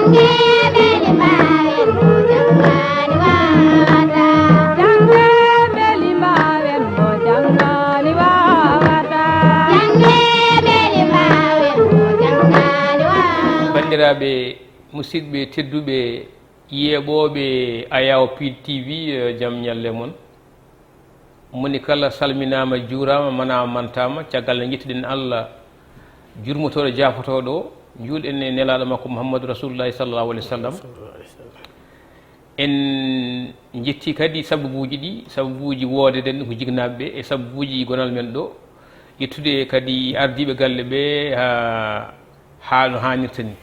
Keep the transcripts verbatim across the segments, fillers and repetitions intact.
Banndiraaɓe, musidɓe tedduɓe, yeeɓooɓe Ayaw P T V, eh, jam ñalle mon. Moni kala salminaama, juuraama, manaama, mantaama. Caggal nde njettuɗen Allah, jurmotooɗo, jaafotooɗo o, njuulɗen e nelaaɗo makko Muhammadu Rasulullahi sallallahu alaihi wasallam. En njetti kadi sababuuji ɗi, sababuuji woodeden ko jiknaaɓe ɓe, e sababuuji gonal men ɗo, yettude kadi ardiiɓe galle ɓe haa, haa no haanirta ni.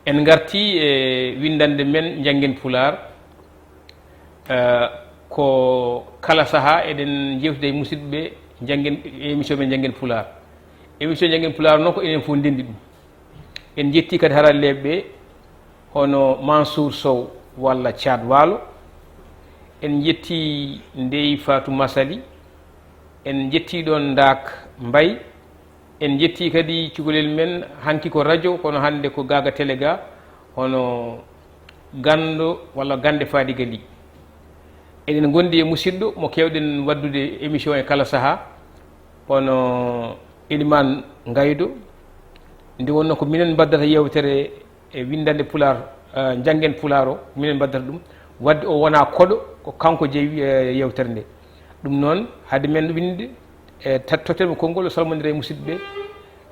En ngarti e winndannde men Njanngen Pulaar, eh, ko kala sahaa eɗen njeewtida e musidɓe ɓe, njanngen, émission men Njanngen Pulaar. Émission Njanngen Pulaar noon ko enen fof ndenndi ɗum. En njetti kadi haralleeɓe ɓe, hono Mansour Sow walla Thiat Waalo. En njetti Ndeye Fatou Massaly. En njetti ɗoon Ndaak Mbaye. En njetti kadi cukalel men, hanki ko radio, kono hannde ko Gaaga Télé ga, hono Ganndo walla Gannde Fadiga Ly. Eɗen ngondi e musidɗo mo keewɗen waɗdude émission e kala sahaa, hono Elimane Ngaydo. Nde wonnoo ko minen mbaddata yeewtere e winndannde Pulaar, eh, Njanngen Pulaar o, minen mbaddata ɗum. Waɗde o wonaa koɗo, ko kanko jeyi, eh, yeewtere nde. Ɗum noon, hade men winnde, e tattoten mo konngol, o salmondira e musidɓe ɓe.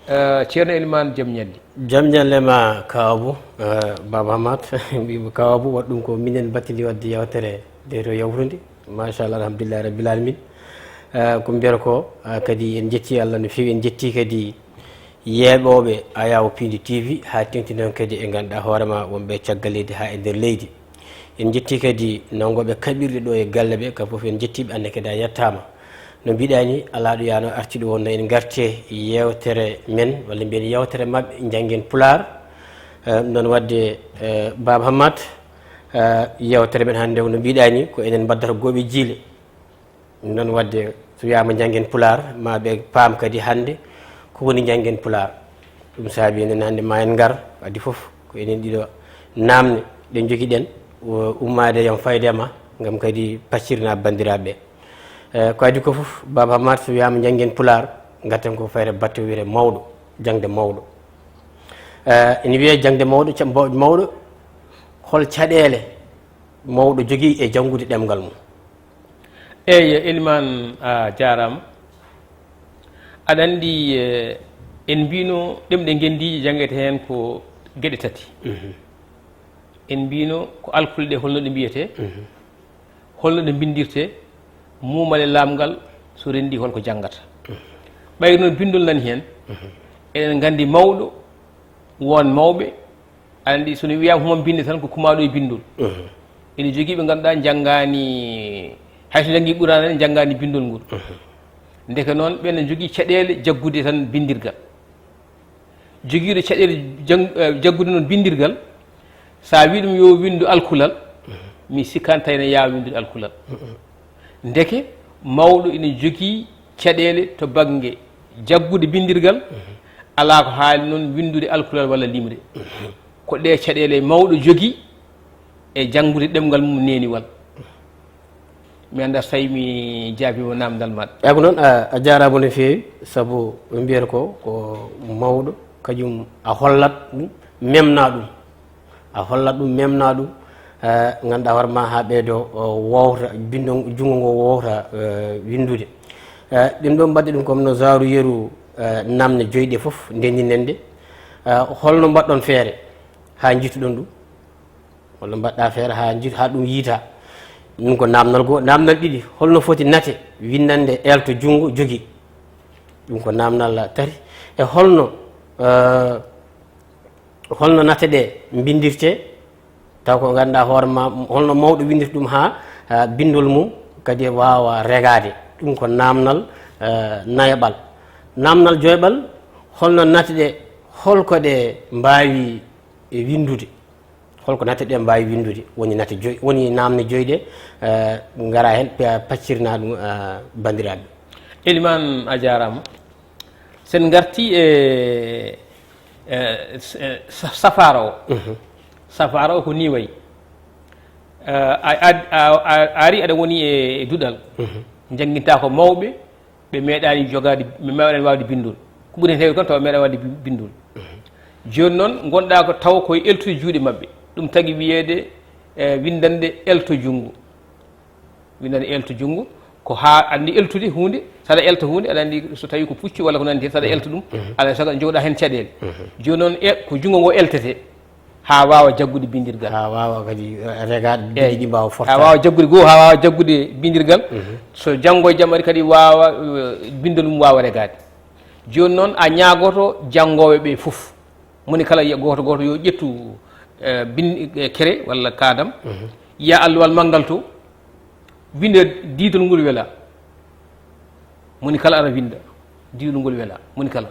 Eh, Ceerno Elimane, jam ñalli. Jam ñalle ma, Kaw Abou, eh, Baba Hammat, mbiimi Kaw Abou, waɗi ɗum ko minen mbattidi waɗde yeewtere nde to yawtude. Machallah, alhamdulillahi rabbil alamin. Eh, ko mbiyata ko, eh, kadi en njetti Allah no feewi, en njetti kadi yeeɓooɓe Ayaw P T V, haa teeŋti noon kadi e ngannduɗaa hoore ma wonɓe caggal leydi haa e nder leydi. En njetti kadi nanngooɓe kaɓirɗe ɗo e galle ɓe, kamɓe fof en njetti ɓe, aan ne kadi a yettaama. No mbiɗaa ni, alaa ɗo yaano arti ɗo wonno en ngarte yeewtere men, walla mbiyen yeewtere maɓɓe, Njanngen Pulaar. Eh, ɗum noon waɗde, eh, Baba Hammat, eh, yeewtere men hannde o no mbiɗaa ni, ko enen mbaddata gooɓe jiile. Ɗum noon waɗde, so wiyaama Njanngen Pulaar, ma ɓe paam kadi hannde ko woni Njanngen Pulaar. Ɗum saabi enen hannde ma en ngar, addi fof ko enen ɗiɗo naamne ɗe njogiɗen, o, ummaade yam fayde ma, ngam kadi paccirna banndiraaɓe ɓe. Eh, ko addi ko fof, Baba Hammat, so wiyaama Njanngen Pulaar, ngarten ko fayre batte wiyre mawɗo, jaŋde mawɗo. Eh, ene wiyee jaŋde mawɗo, ca-, mbaw-, mawɗo, hol caɗeele mawɗo jogii e janngude ɗemngal mum? Eey, Elimane, a jaaraama. Aɗa anndi, eh, en mbiino ɗemɗe ngenndiije janngete heen ko geɗe tati. Mhm. En mbiino ko alkule ɗe, holno ɗe mbiyetee, mhm, holno ɗe mbinndirtee, muumale laamngal so renndii holko janngata. Mhm. Ɓayri noon binndol nani heen, mhm, eɗen nganndi mawɗo, won mawɓe, aɗa anndi, so no wiyaama huma binndi tan, ko kumaaɗo e binndol. Mhm. Ene jogii ɓe ngannduɗaa njanngaani, hay so njanngii Qur'aana ne, njanngaani binndol ngol. Mhm. Ndeke noon, ɓeen ne njogii caɗeele jaggude tan binndirgal. Jogiiɗo caɗeele jang-, eh, jaggude noon binndirgal, so a wii ɗum yo winndu alkulal, mhm, mi sikkaani tawi ne yaawa winndude alkulal. Mhm. Ndeke, mawɗo ina jogii caɗeele to bannge jaggude binndirgal, mhm, alaa ko haali noon winndude alkulal walla limre. Mhm. Ko ɗee caɗeele mawɗo jogii e janngude ɗemngal mum neeniwal. Mi anndaa so tawi mi jaabiima naamndal maɗa. Eey ko noon, a, a jaaraama no feewi, sabu ɓe mbiyata ko, ko mawɗo, kañum a hollat ɗum, memna ɗum. A hollat ɗum, memna ɗum, eh, ngannduɗaa hoore ma haa ɓeydo, o, wowta, binndo, junngo ngo wowta, eh, winndude. Eh, ɗum ɗoon mbaɗde ɗum comme no zaaru yeru, eh, naamne joyi ɗe fof ndenndinen ɗe. Eh, holno mbaɗɗon feere haa njiituɗon ɗum? Holno mbaɗɗa feere haa njiit-, haa ɗum yiyta? Ɗum ko naamnal goo. Naamnal ɗiɗi, holno foti nate winnande eelto junngo jogii? Ɗum ko naamnal tati. E holno, eh, holno nate ɗe mbinndirtee, taw ko ngannduɗaa hoore ma, holno mawɗo winndirta ɗum haa, eh, binndol mum kadi waawa regaade? Ɗum ko naamnal, eh, nayaɓal. Naamnal joyɓal, holno nate ɗe, holko ɗe mbaawi winndude? Holko nate ɗe mbaawi winndude? Woni nate joy-, woni naamne joyi ɗe, eh, ngara heen, pa-, paccirna ɗum, eh, banndiraaɓe. Elimane, a jaaraama. So en ngartii e Eh, s- eh, sa- safaara o. Safaara o ko ni wayi. Eh, a- a- a- a- ari aɗa woni e duɗal. Jannginta ko mawɓe, ɓe meeɗaani jogaade, ɓe meeɗaani waawde binndol. Ko ɓuri hen heewde kon tawa meeɗa waawde bi- binndol. Jooni noon ngonɗa ko taw koye eltude juuɗe maɓɓe. Ɗum tagi wiyeede, eh, winndande elto junngo. Winndande elto junngo ko haa anndi eltude huunde, saɗa elta huunde, aɗa anndi so tawi ko pucci walla ko nanndi heen, saɗa elta ɗum, alaa sago jogɗa heen caɗeele. Jooni noon e ko junngo ngo eltete haa waawa jaggude binndirgal. Haa waawa kadi regaade, eeyi, ɗi mbaawa haa fortaade. Waawa jaggude goo, haa waawa jaggude binndirgal. So janngo e jam ari kadi waawa, eh, binndol mum waawa regaade. Jooni noon a ñaagoto janngooɓe ɓe fof. Moni kala yo gooto gooto yo ƴettu, eh, bin- eh, kere walla kaadam. Yiya alluwal manngal to. Winnda diidol ngol wela. Moni kala ara winnda diidol ngol wela. Moni kala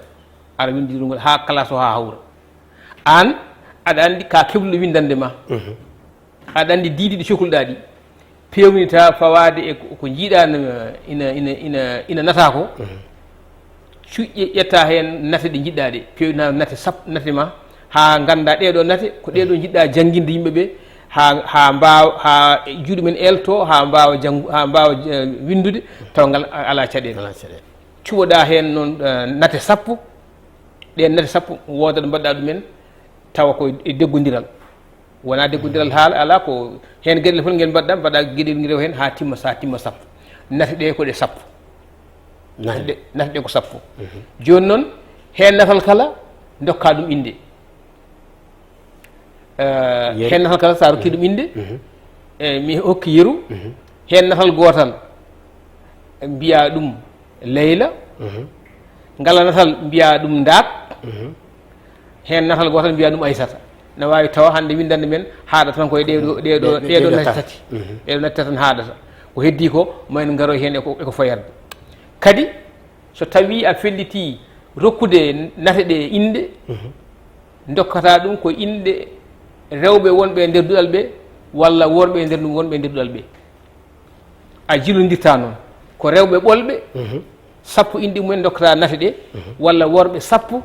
ara winnda diidol ngol haa classe o haa hawra. Aan aɗa anndi ka kebluɗo winndande ma. Aɗa anndi diidi ɗi cokluɗa ɗi. Peewnita fawaade e ko- ko njiiɗa no ina, ina, ina, ina nata ko. Cuƴƴe ƴetta heen nate ɗe njiɗɗa ɗe. Peewnita nate sap- nate ma haa ngannda ɗee ɗoo nate, ko ɗee ɗoo njiɗɗa jannginde yimɓe ɓe, haa, haa mbaawa, haa juuɗe men elto, haa mbaawa janngu-, haa mbaawa, eh, winndude, tawa ngal a- alaa caɗeele. Alaa caɗeele. Cuɓoɗa heen noon, eh, nate sappo, ɗeen nate sappo wooda ɗo mbaɗɗa ɗumen, tawa ko e deggondiral. Wonaa deggondiral haala alaa, ko heen geɗel fof ngel mbaɗɗa, mbaɗa geɗel ngel heen haa timma, so haa timma sappo. Nate ɗe ko ɗe sappo. Nate ɗe, nate ɗe ko sappo. Jooni noon, heen natal kala, ndokka ɗum innde. Eh, heen natal kala, so a rokki ɗum innde, eh, mi hokki yeru, heen natal gootal, mbiya ɗum Leyla, ngal natal mbiya ɗum Ndaak, heen natal gootal mbiya ɗum Aysata. Na waawi tawa hannde winndande men haaɗata tan koye ɗee ɗoo, ɗee ɗoo, ɗee ɗoo nate tati. Ɗee ɗoo nate tati tan haaɗata. Ko heddii ko, ma en ngaroy heen e ko, e ko fayata. Kadi, so tawii a felliti rokkude nate ɗe innde, ndokkata ɗum ko inɗe rewɓe wonɓe e nder duɗal ɓe, walla worɓe e nder ɗum wonɓe e nder duɗal ɓe. A jillondirta noon. Ko rewɓe ɓolɓe, sappo inɗe mumen ndokkata nate ɗe, walla worɓe sappo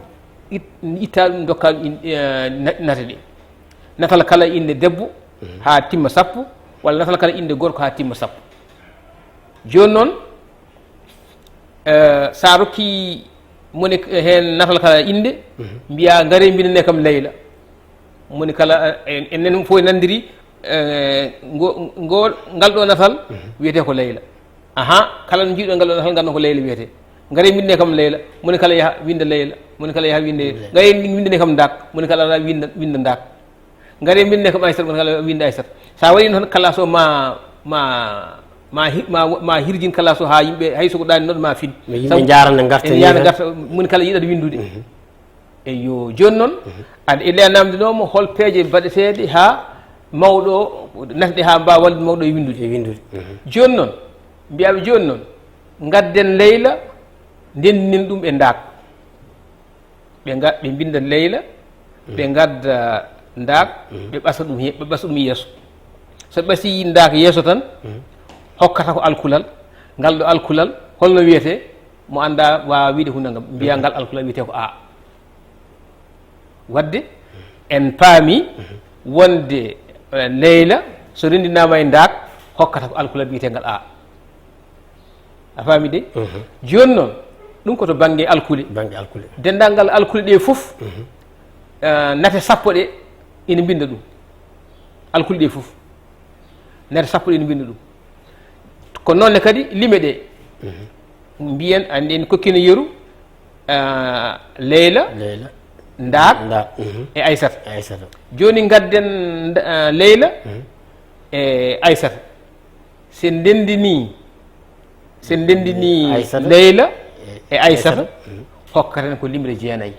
it- itta ɗum, ndokka ɗum in- eh, na- nate ɗe. Natal kala inɗe debbo haa timma sappo, walla natal kala inɗe gorko haa timma sappo. Jooni noon, eh, so a rokki moni heen natal kala innde, mbiya, "Ngare mbinndane kam Leyla." Moni kala, eh, en, en fof en nanndiri, eh, ngo, ngo, ngal ɗo natal wiyetee ko Leyla. Aha, kala no njiiɗo ngal ɗo natal, nganndo ko Leyla wiyetee. "Ngare mbinndane kam Leyla." Moni kala yaha winnda Leyla. Moni kala yaha winnda, "Ngare mbinndane kam Ndaak." Moni kala ara winnda, winnda Ndaak. "Ngare mbinndane kam Aysata." Moni kala winnda Aysata. So a waɗii noon, kala so ma, ma, ma hi- ma, ma hirjin kala so haa yimɓe, hay so ko ɗaani noon ma fin. Yimɓe njaarana ngarta. Moni kala yiɗat winndude. Eyyo, jooni noon, aɗa ila namdinooma hol peeje mbaɗeteeɗe haa mawɗo o, natde haa mbaawa wallude mawɗo e winndude. E winndude. Jooni noon, mbiyaa ɓe jooni noon, ngadden Leyla, ndenndinen ɗum e Ndaak. Ɓe nga-, ɓe mbinnda Leyla, ɓe ngadda Ndaak, ɓe ɓasa ɗum he-, ɓe ɓasa ɗum yeeso. So ɓe ɓasii Ndaak yeeso tan, hokkata ko alkulal. Ngal ɗo alkulal, holno wiyetee? Mo anndaa waawa wiyde huunde ngam mbiyaa ngal alkulal wiyetee ko A. Waɗde en paami wonde, eh, Leyla, so renndinaama e Ndaak, hokkata ko alkulal wiyetee ngal A. A faami de? Jooni noon, ɗum ko to bannge alkule. Bannge alkule. Denndaangal alkule ɗe fof, eh, nate sappo ɗe ina mbinnda ɗum. Alkule ɗe fof, nate sappo ɗe ina mbinnda ɗum. Ko noon ne kadi lime ɗe. Mbiyen, anndi en kokkino yeru, ah, Leyla, Leyla. Ndaak, Ndaak, e Aysata. E Aysata. Jooni ngadden nda-, ah, Leyla e Aysata. So en ndenndinii, so en ndenndinii Aysata. Leyla e, e Aysata, Aysata. Hokkaten ko limre jeenayi.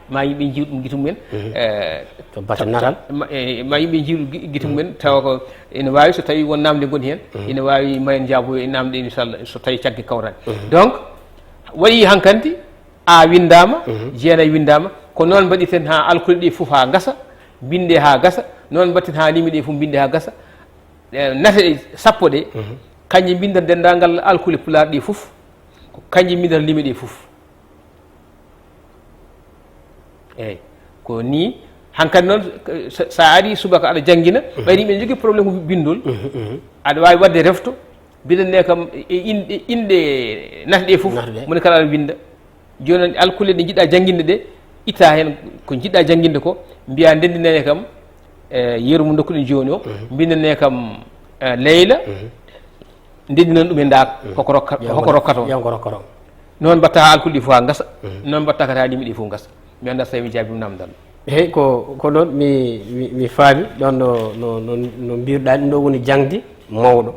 Ma yimɓe njiiru ɗum gite mumen, eh, to batte ta- natal. Ta- ma, eh, ma yimɓe njiiru gi- gite mumen, tawa ko ene waawi, so tawii won naamnde ngoni heen, ene waawi ma en njaabo e naamnde, inchallah, so tawii cagge kawraani. Donc, waɗi hankanti, A winndaama, jeenayi winndaama, ko noon mbaɗirten haa alkule ɗi fof haa ngasa, mbinndee haa ngasa, noon mbaɗirten haa lime ɗe fof mbinndee haa ngasa. Eh, nate ɗe sappo ɗe, kañƴe mbinnda denndaangal alkule pulaar ɗi fof, ko kañƴe mbinnda lime ɗe fof. Eyyi, ko ni. Hankadi noon, so, so a ari subaka aɗa janngina, ɓayri ɓe jogii problème bindol, aɗa waawi waɗde refto, mbindanee kam e inɗe, inɗe nate ɗe fof. Nate ɗe. Moni kala aɗa winnda. Jooni noon, alkule ɗe njiɗɗa jannginde ɗe, itta heen ko njiɗɗa jannginde ko, mbiya ndenndinanee kam e yeru mo ndokkuɗen jooni o, mbindanee kam e Leyla, ndenndinan ɗum e ndaaka, hoko rokka-, hoko rokkata o. Noon mbatta haa alkule ɗi fof haa ngasa, noon mbatta kadi haa ɗimi ɗi fof ngasa. Mi anndaa so tawi mi jaabiima namdal. Eyi, ko, ko ɗoon mi, mi, mi faami, ɗoon no, no, no, no mbiruɗaa, ɗum ɗo woni jaŋde mawɗo.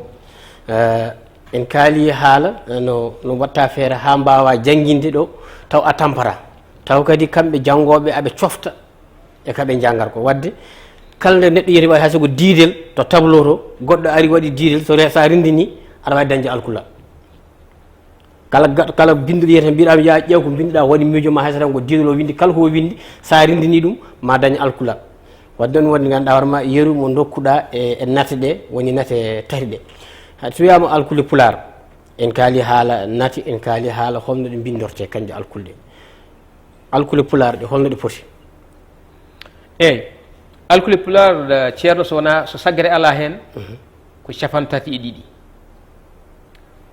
Eh, en kaali haala, eh, no, no mbatta feere haa mbaawa jannginde ɗo, taw a tampata. Taw kadi kamɓe janngooɓe aɓe cofta e ka ɓe njanngat ko. Waɗde kala nde neɗɗo yiyata waɗi hay so ko diidel to tableau to, goɗɗo ari waɗi diidel, so re-, so a renndini, aɗa waawi dañde alkula. Kala ga-, kala binnduɗo yiyata mbiɗa mi yaa ƴeew ko mbinnduɗaa, waɗi miijo ma hay so tan ko diidol o winndi, kala ko o winndi, so a renndini ɗum, ma dañ alkula. Waɗde ɗum waɗi ngannduɗaa hoore ma yeru mo ndokkuɗaa e, e nate ɗe, woni nate tati ɗe. Hay so wiyaama alkule pulaar, en kaali haala nate, en kaali haala holno ɗe mbinndortee kañje alkule ɗe. Alkule pulaar ɗe, holno ɗe poti? Eyi, alkule pulaar, eh, ceerno, so wonaa, so saggere alaa heen, ko capanɗe tati e ɗiɗi.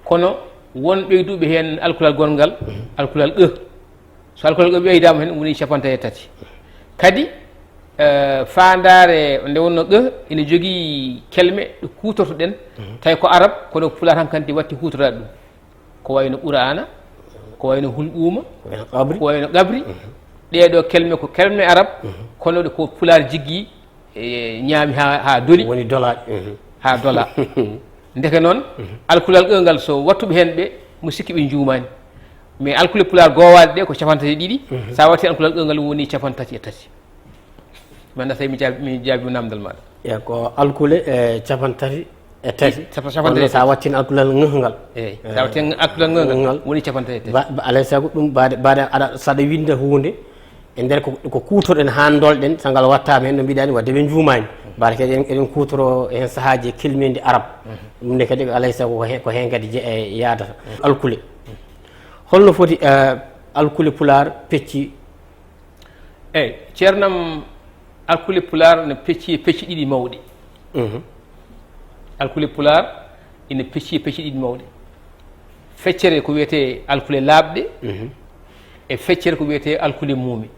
Kono won ɓeyduɓe heen alkulal gonngal, alkulal ɗo. So alkulal ɗo ɓeydaama heen, woni capanɗe tati e tati. Kadi, eh, faandaare nde wonnoo ɗo, ina jogii kelme ɗe kuutortoɗen, tawi ko arab, kono pulaar hankadi watti huutoraade ɗum. Ko wayno Qur'aana, ko wayno Hulɓuuma, ko wayno Qabri. Ko wayno Qabri. Ɗee ɗoo kelme ko kelme arab, kono ɗe ko pulaar jiggi, e, ñaami haa, haa doli. Woni dolaaɗe. Haa dola. Ndeke noon, alkulal ɗo ngal, so wattuɓe heen ɓe, mo sikki ɓe njuumaani. Mais alkule pulaar goowaaɗe ɗe ko capanɗe tati e ɗiɗi, so a watti alkulal ɗo ngal woni capanɗe tati e tati. Mi anndaa so mi jaabi, mi jaabi namdal maaɗa. Eyi, ko alkule, e, capanɗe tati e tati. Capanɗe tati e tati. Kono so a wattini alkulal ŋ ngal. Eyi, so a wattini alkulal ŋ ngal, ŋ ngal, woni capanɗe tati e tati. Ba-, ba-, alaa e sago ɗum, mbaade, mbaade aɗa, so aɗa winnda huunde, e nder ko, ko kuutorɗen haa ndolɗen, so ngal wattaama heen, no mbiɗaa ni, waɗde ɓe njuumaani. Mbaɗa kadi eɗen, eɗen kuutoroo heen sahaaji e kelmeendi arab. Ɗum ne kadi, alaa e sago ko he-, ko heen kadi je-, e yaadata. Alkule. Holno foti, eh, alkule pulaar pecci? Eyi, ceernam, alkule pulaar ne pecci e pecci ɗiɗi mawɗi. Alkule pulaar ina pecci e pecci ɗiɗi mawɗi. Feccere ko wiyetee alkule laaɓɗe, e feccere ko wiyetee alkule muumi.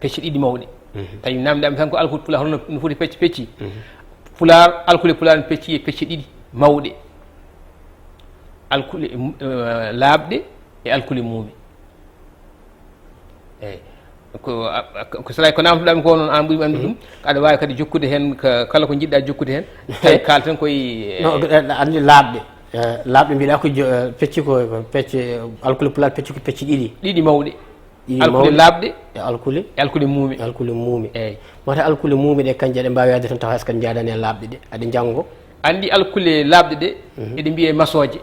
Pecci ɗiɗi mawɗi. Tawi namdaami tan ko alkule pulaar holno no foti pecci pecci. Pulaar, alkule pulaar ne pecci e pecci ɗiɗi mawɗe. Alkule, eh, laaɓɗe e alkule muumi. Eyi. Ko, a, a, ko, so tawi ko namdoɗaami ko noon, aan ɓuri mi anndude ɗum. Aɗa waawi kadi jokkude heen ka, kala ko njiɗɗaa jokkude heen. Tawi kaalten koye, eh, no, aɗa anndi laaɓɗe. Eh, laaɓɗe mbiɗa ko jo-, eh, pecci ko, ko pecci, eh, alkule pulaar pecci ko pecci ɗiɗi. Ɗiɗi mawɗe. Ɗiɗi mawɗe. Alkule laaɓɗe. E alkule? E alkule muumi. E alkule muumi. Eyi. Wata alkule muumi ɗe kanje aɗe mbaawi yaade tan tawa hay so kadi njaadani e laaɓɗe ɗe. Aɗe njanngo. Anndi alkule laaɓɗe ɗe, eɗe mbiyee masooje.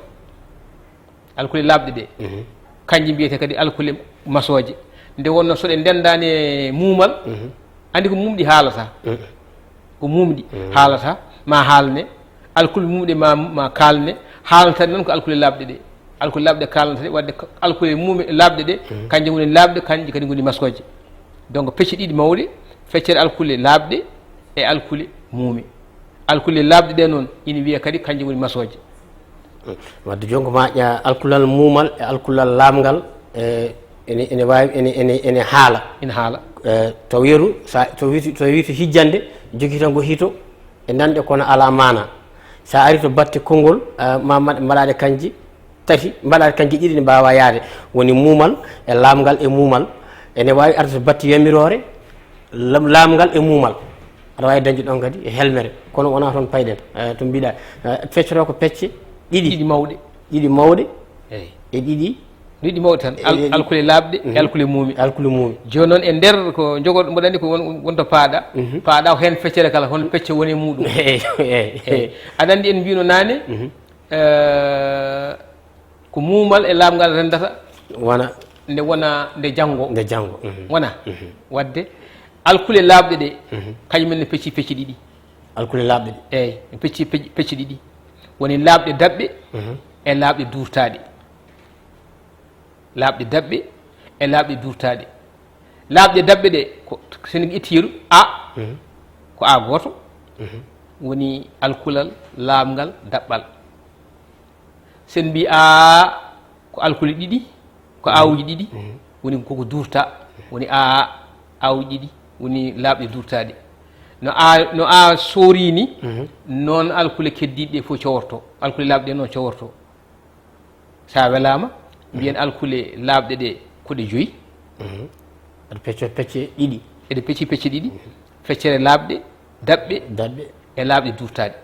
Alkule laaɓɗe ɗe, kanji mbiyetee kadi alkule masooje. Nde wonnoo so ɗe ndenndaani e muumal, anndi ko muumɗi haalata. Ko muumɗi haalata, ma haalne. Alkule muumɗe ma, ma kaalne. Haalnata noon ko alkule laaɓɗe ɗe. Alkule laaɓɗe kaalnata ɗe, waɗde ko alkule muumi laaɓɗe ɗe, kanje ngoni laaɓɗe, kanje kadi ngoni masooje. Donc, pecce ɗiɗi mawɗe, feccere alkule laaɓɗe e alkule muumi. Alkule laaɓɗe ɗe noon, ina wiyee kadi kanje ngoni masooje. Wadde jooni ko ma ƴa-, alkulal muumal e alkulal laaɓngal, e, ene, ene waawi, ene, ene, ene haala. Ene haala. E, taw yeru, sa, taw wiytu, taw wiytu hijjande, jogii tan ko hito, e nanɗe kono alaa maana. Sa ari to batte konngol, e, ma, ma, mbaɗaɗe kanji tati, mbaɗaɗe kanji ɗiɗi ne mbaawa yaade. Woni muumal e laaɓngal e muumal. Ene waawi arde to batte yamiroore, lam-, laaɓngal e muumal. Aɗa waawi dañde ɗon kadi e helmere, kono wonaa toon payɗen. Eh, to mbiɗa, eh, feccotoo ko pecce ɗiɗi. Ɗiɗi mawɗe. Ɗiɗi mawɗe. Eyi. E ɗiɗi. Ɗiɗi mawɗe tan. Al-, e, e, alkule laaɓɗe e alkule muumi. Alkule muumi. Jooni noon e nder ko jogorɗo, mboɗo anndi ko won, wonto paaɗa. Paaɗa ko heen feccere kala, hono pecce woni e muuɗum. Eyi, eyi, eyi. Aɗa anndi en mbino naane, eh, ko muumal e laaɓngal renndata. Wona. Nde wona nde janngo. Nde janngo. Wona. Wadde alkule laaɓɗe ɗe, kañum en ne pecci pecci ɗiɗi. Alkule laaɓɗe ɗe? Eeyi, pecci, pecci, pecci ɗiɗi. Woni laaɓɗe daɓɓe e laaɓɗe duurtaaɗe. Laaɓɗe daɓɓe E laaɓɗe duurtaaɗe. Laaɓɗe daɓɓe ɗe, ko, so en itti yeru, a, ko a gooto, woni alkulal, laaɓngal, daɓɓal. So en mbii a, ko alkule ɗiɗi, ko aawuuji ɗiɗi, woni koko duurta, woni a, aawuuji ɗiɗi, woni laaɓɗe duurtaaɗe. No a, no a soorii ni, noon alkule keddiiɗe ɗe fof coworto, alkule laaɓɗe ɗe noon coworto. So a welaama, mbiyen alkule laaɓɗe ɗe ko ɗe joyi. Aɗa pecco pecce ɗiɗi. Eɗe pecci pecce ɗiɗi. Feccere laaɓɗe, daɓɓe, Daɓɓe. E laaɓɗe duurtaaɗe.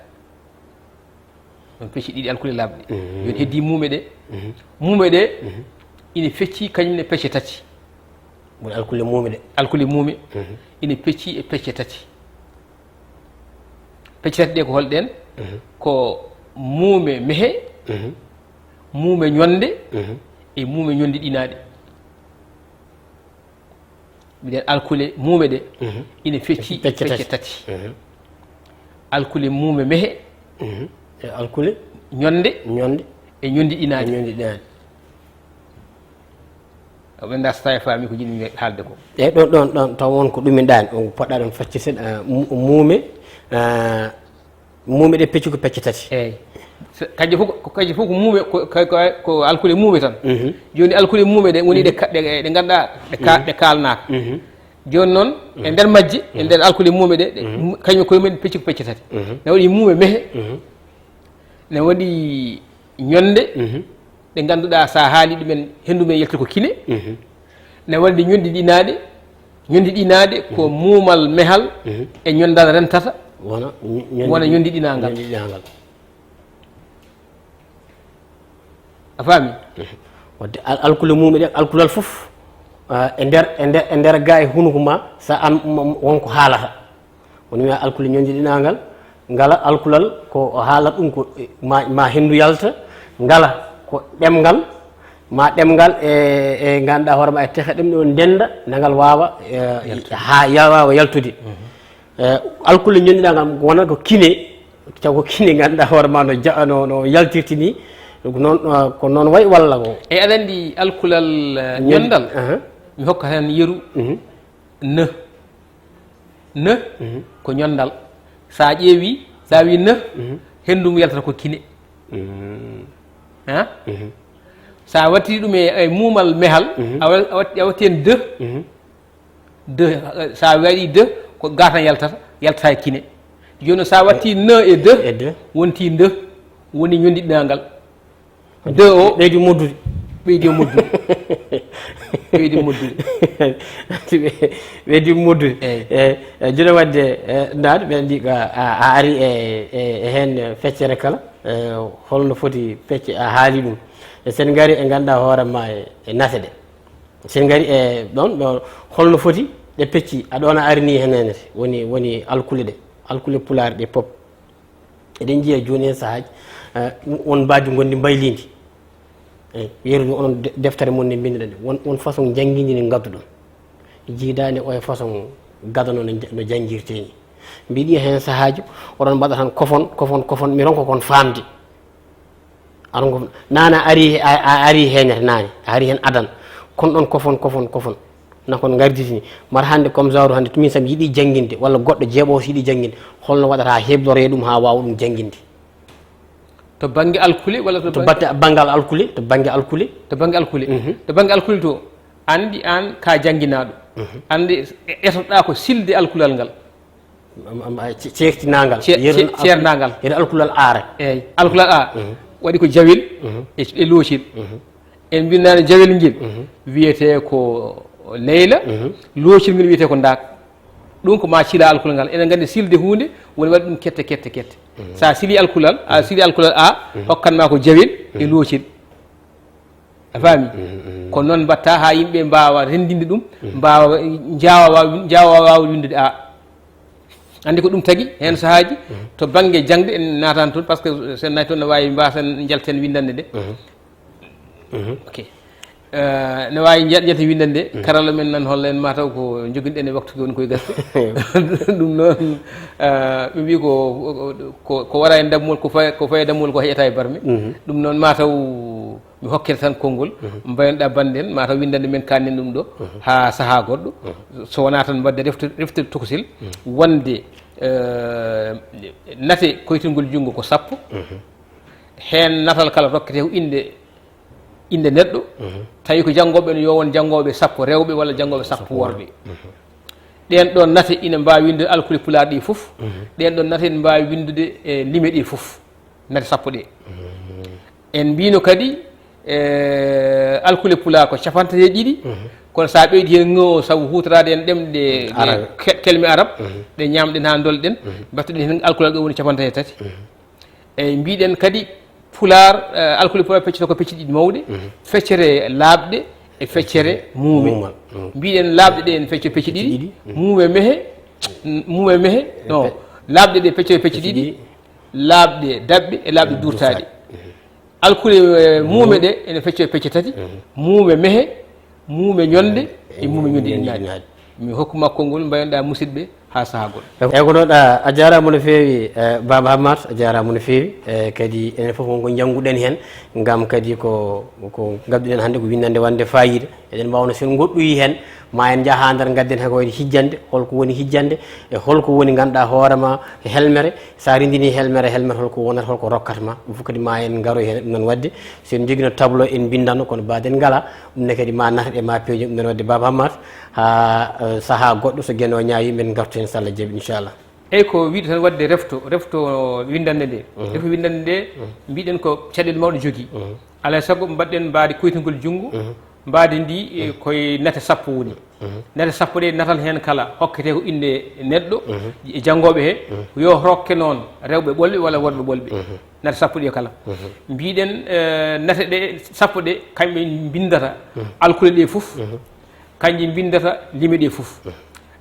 On pecci ɗiɗi alkule laaɓɗe. Yon heddi muume ɗe. Muume ɗe, ina fecci kañum ne pecce tati. Woni alkule muume ɗe. Alkule muume, ina pecci e pecce tati. Pecce tati ɗe ko holɗen? Ko muume mehe, muume ñonde, e muume ñondiɗinaaɗe. Mbiɗen alkule muume ɗe, ina fecci Pecce pecce tati. Tati. Alkule muume mehe, E alkule? Ñonde, Ñonde. E ñondiɗinaaɗe. E ñondiɗinaaɗe. Ɓe ndasta e faami ko jiɗmi haalde ko. Eyi, ɗon, ɗon, ɗon, taw won ko ɗuminɗaani, on poɗɗa ɗon faccirde seeɗa, ah, mu-, muume, ah, muume ɗe pecci ko pecce tati. Eyi. So, kanje fof ko, kanje fof ko muume, ko, ko, ko, ko alkule muume tan. Jooni alkule muume ɗe, woni ɗe ka-, ɗe, ɗe ngannduɗaa, ɗe ka-, ɗe kaalnaaka. Jooni noon, e nder majje, e nder alkule muume ɗe, ɗe, kañum koye mumen pecci ko pecce tati. Ne waɗi muume mehe, ne waɗi ñonde, ɗe ngannduɗaa, so a haali ɗumen, henndu men yalti ko kine. Ne waɗi ñondiɗinaaɗe, ñondiɗinaaɗe ko muumal mehal e ñondal rentata, Wona, ñondi-, wona ñondiɗinangal. Ñondiɗinangal. A faami? Wadde al-, alkule muume ɗe, alkulal fof, ah, e nder, e nder, e nder ga e hunuko ma, so an m-, m-, wonko haalata. Woni wiya alkule ñondiɗinangal, ngala alkulal ko o haalata ɗum ko, eh, ma, ma henndu yalta, ngala ko ɗemngal, ma ɗemngal e, e ngannduɗaa hoore ma e tehe ɗemɗe o ndennda, nde ngal waawa, eh, ha ya-, waawa yaltude. Eh, alkule ñondiɗangal wonata ko kine, taw ko kine ngannduɗaa hoore ma no ja-, no, no yaltirti ni, ko noon, eh, ko noon wayi walla ko? E aɗa anndi alkulal, eh, Ñon-, ñondal, aha. Mi hokka tan yeru, ne. Ne ko ñondal. So a ƴeewi, so a wi ne, henndu ngu yaltata ko kine. Ha? So a watti ɗum e, e muumal mehal, a wa-, a watti, a watti heen de. De, eh, so a waɗi de, ko ga tan yaltata, yaltata e kine. Jooni so a watti ne e de, E de. Wonti de, woni ñondiɗinangal. De o ɓeydi moddude. Ɓeydi moddude. Ɓeydi moddude. Ɓe-, ɓeydi moddude. Eyi. E, e, jooni wadde, e, ndaar, ɓe anndi ko a, a, a ari e, e, e heen feccere kala, e, holno foti fecce, a haali ɗum. E sen ngari e ngannduɗaa hoore ma e, e nase ɗe. Sen ngari e ɗon, ɗo holno foti ɗe pecci, a ɗon a ari ni heen heen, woni, woni alkule ɗe, alkule pulaar ɗe pop. Eɗen njiya jooni e sahaaji, eh, won mbaaji ngonɗi mbayliindi. Eh, yeru onon de-, deftere mon nde mbinnduɗen nde. Won, won façon janngiindi ndi ngadduɗon. Jiidaande o e façon gadano no nja-, no janngirtee ni. Mbiɗi heen sahaaji, oɗon mbaɗa tan kofon, kofon, kofon, mi ronka kon faamde. Aɗa ronka, naane a ari, a, a ari heen naane, a ari heen adan. Kon ɗon kofon, kofon, kofon. Na kon ngarditini. Mar hannde comme genre hannde, min sam yiɗi jannginde, walla goɗɗo jeeɓo so yiɗi jannginde. Holno waɗata hebloree ɗum haa waawa ɗum jannginde? To bannge alkule walla to To bannge batte, banngal alkule, to bannge alkule. To bannge alkule. Mhm. To bannge alkule to, anndi aan ka jannginaaɗo. Mhm. Anndi e-, etoɗaa ko silde alkulal ngal. Am, am, ay, ce-, ceertinaangal. Ce-, Yeru ce-, al-, ceerndaangal. Yeru alkulal aara. Eey, alkulal a, Mhm. waɗi ko jawel Mhm. e, e loocel. Mhm. En mbinnaani jawel ngel Mhm. wiyetee ko leyla, Mhm. loocel ngel wiyetee ko ndaak. Ɗum ko ma cila alkulal ngal. Eɗen nganndi silde huunde woni waɗi ɗum kette, kette, kette. Mhm. So a sili alkulal, a Mhm. sili alkulal a, Mhm. hokkan ma ko jawel e Mhm. loocel. A faami? Mhm, mhm. Ko noon mbaɗta haa yimɓe mbaawa renndinde ɗum, Mhm. mbaawa, njaawa waaw-, njaawa waawa winndude a. Anndi ko ɗum tagi, heen sahaaji, Mhm. to bannge jaŋde en naatan toon, par ce que so en naati toon ne waawi mbaasen njalten winndannde nde. Mhm. Mhm. Ok. Eh, ne waawi nja-, njalten winndannde nde, Mhm. karalla men nan holla en mataw ko njoginɗen e waktu woni koye gasde. Ɗum noon, eh, ɓe mbii ko, ko, ko wara e dammol, ko fayi, ko fayi e dammol ko heƴata e barme. Mhm. Ɗum noon mataw Mi hokkira tan konngol, mbaynoɗaa bannde en, mataw winndannde men kannen ɗum ɗo, haa sahaa goɗɗo, so wonaa tan mbaɗde reftu-, reftude tokosil, wonde, eh, nate koytingol junngo ko sappo, heen natal kala rokkete ko innde, innde neɗɗo, tawi ko janngooɓe no yo won janngooɓe sappo rewɓe walla janngooɓe sappo worɓe. Ɗeen ɗoon nate ina mbaawi winndude alkule pulaar ɗi fof, ɗeen ɗoon nate ina mbaawi winndude e lime ɗe fof, nate sappo ɗe. En mbino kadi, eh, alkule pulaar ko capantati e ɗiɗi, kono so a ɓeydi heen ngo sabu huutoraade en ɗemɗe, ɗe Arabe. Ke-, kelme arab, ɗe ñaamɗen haa ndolɗen, mbattuɗen heen alkule ɗo woni capantati e tati. Eyi, mbiɗen kadi pulaar, eh, alkule pulaar peccata ko pecce ɗiɗi mawɗe, feccere laaɓɗe e feccere muume. Muumal. Mbiɗen laaɓɗe ɗe en fecco pecce ɗiɗi, muume mehe, muume mehe, no, laaɓɗe ɗe pecce pecce ɗiɗi, laaɓɗe daɓɓe e laaɓɗe duurtaaɗe. Alkule, eh, muume ɗe ene fecco e pecce tati, muume mehe, muume ñonde e muume ñonde innaade. Mi hokkuma konngol, mbaynoɗaa musidɓe haa sahaa goɗɗo. Eyi, ko noon, a, a jaaraama no feewi, eh, Baaba Hammat, a jaaraama no feewi. Eh, kadi enen fof won ko njannguɗen heen, ngam kadi ko, ko ngadduɗen hannde ko winndannde wonde faayiida. Eɗen mbaawno so en ngoɗɗoyi heen, ma en njaha nder ngadden heen ko wayde hijjande, holko woni hijjande, e holko woni ngannduɗaa hoore ma helmere. So a renndini helmere, helmere holko wonata, holko rokkata ma, ɗum fof kadi ma en ngaroy heen. Ɗum noon waɗde, so en njogiino tableau en mbinndano, kono mbaɗen ngala, ɗum ne kadi ma nata ɗe ma peeje. Ɗum noon waɗde Baaba Hammat, haa, eh, sahaa goɗɗo so Geno ñaawi, men ngartu heen so Allah jaɓi, inchallah. Eyi, ko wiyde tan waɗde refto, refto winndannde nde. Refto winndannde nde, mbiɗen ko caɗeele mawɗe jogii. Alaa e sago mbaɗɗen mbaadi koytugol junngo, mbaadi ndi, eh, koye nate sappo woni. Nate sappo ɗe, natal heen kala hokkete ko innde neɗɗo, e janngooɓe he, yo rokke noon rewɓe ɓolɓe walla worɓe ɓolɓe. Nate sappo ɗe kala. Mbiɗen, eh, nate ɗe sappo ɗe, kamɓe mbinndata alkule ɗe fof, kanƴe mbinndata lime ɗe fof.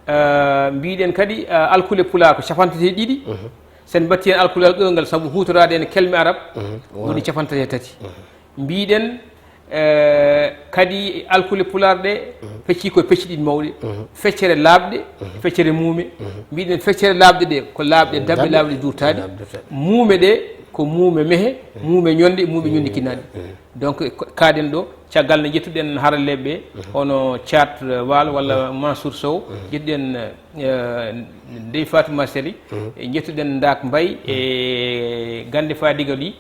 Eh, mbiɗen kadi, eh, alkule pulaar ko capantati e ɗiɗi. Sen mbatti heen alkule ɗo ngal sabu huutoraade heen kelme arab, woni capantati e tati. Mbiɗen, eh, kadi alkule pulaar ɗe pecci ko pecci ɗiɗi mawɗe. Feccere laaɓɗe, feccere muume. Mbiɗen feccere laaɓɗe ɗe ko laaɓɗe daɓɓe, laaɓɗe duurtaaɗe. Muume ɗe ko muume mehe, muume ñonde, muume ñonde kinaaɗe. Donc, ko-, kaaɗen ɗo, caggal nde njettuɗen haralleeɓe ɓe, hono Thiat, eh, Walo walla Mansour Sow, njettuɗen, eh, Ndeye Fatou Masseli, e njettuɗen Ndak Mbaye, e Gannde Fadiga Ly.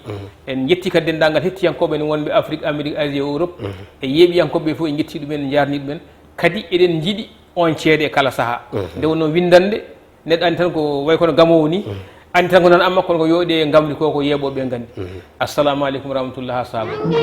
En njetti kadi denndaangal hettiyankooɓe en wonɓe Afrique, Amérique, Asie, Europe, e yeeɓiyankooɓe ɓe fof, en njetti ɗumen, en njaarni ɗumen. Kadi eɗen njiɗi on ceede e kala sahaa. Nde wonno winndannde, neɗɗo anndi tan ko way kono gamoowo ni, anndi tan ko nan amma, kono ko yooɗi e ngamri ko, ko yeeɓooɓe nganndi. Assalamu aleykum wa rahmatullah, haa sahaa goɗɗo.